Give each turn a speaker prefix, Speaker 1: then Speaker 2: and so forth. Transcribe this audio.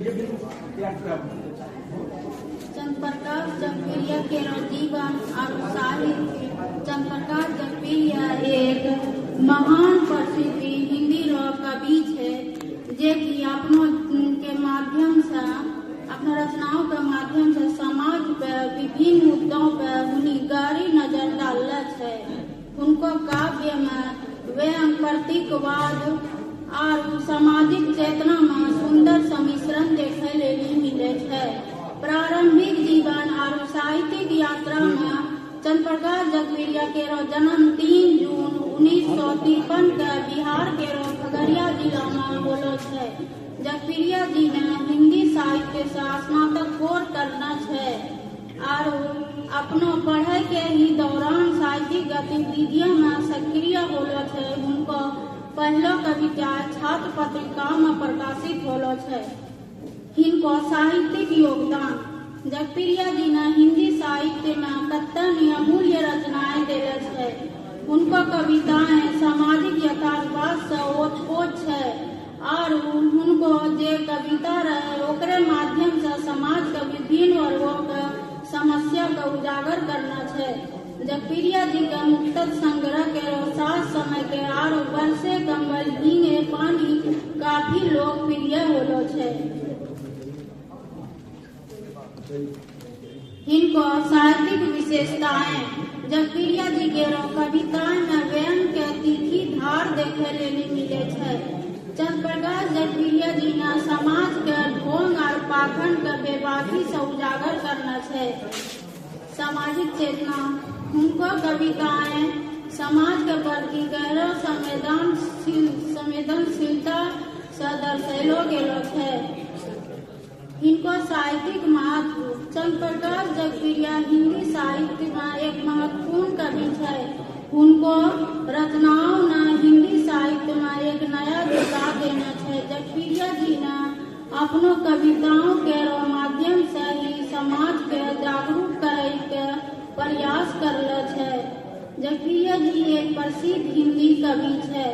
Speaker 1: चंद्रप्रकाश जगप्रिया केरो जीवन आरू साहित्य। चंद्रप्रकाश जगप्रिया एक महान प्रसिद्ध हिंदी रो कवि छै, जे कि अपनो के माध्यम से, अपना रचनाओं के माध्यम से समाज पे विभिन्न मुद्दों पे हुनी गहरी नजर डालले छै। उनको काव्य में व्यंग, प्रतीकवाद आरू सामाजिक चेतना में सुंदर सम्मिश्रण देखै लेली मिलै छै। प्रारंभिक जीवन आरू साहित्यिक यात्रा में चंद्रप्रकाश जगप्रिया केरो जन्म 3 जून 1953 के बिहार केरो खगड़िया जिला में होलो छै। जगप्रिया जी ने हिंदी साहित्य से स्नातकोत्तर करना छै आरू अपनो पढ़ाई के ही दौरान साहित्यिक गतिविधियों में सक्रिय होलो छै। हुनको पहलो कविता छात्र पत्रिका में प्रकाशित होलो छै। हिनको साहित्यिक योगदान। जगप्रिया जी ने हिंदी साहित्य में कत्तन अमूल्य रचनाएं देले छै। उनको कविताएं सामाजिक यथार्थवाद से ओतप्रोत छै और हुनको जे कविता रहे, ओकरे माध्यम से समाज के विभिन्न वर्गों के समस्या के उजागर करना छै। जगप्रिया जी के मुक्तक संग्रह के सात समय के आरो बरसे कंबल भींगे पानी काफी लोकप्रिय होलो छै। हिनको साहित्यिक विशेषताएं। जगप्रिया जी के कविताएं में व्यंग के तीखी धार देखे लेली मिले छै। चंद्रप्रकाश जगप्रिया जी ने समाज के ढोंग और पाखंड के बेबाकी से उजागर करना छै। सामाजिक चेतना। हुनको कविताएं समाज के प्रति गहरा संवेदनशीलता से दर्शैलो गेलो छै। हिनको साहित्यिक महत्व। चंद्रप्रकाश जगप्रिया हिंदी साहित्य में एक महत्वपूर्ण कवि छै। हुनको रचनाओं ने हिंदी साहित्य में एक नया दिशा देने छै। जगप्रिया जी ने अपनो कविताओं के माध्यम से ही समाज के जागरूक करे के प्रयास करले छै। जगप्रिया जी एक प्रसिद्ध हिंदी कवि छै।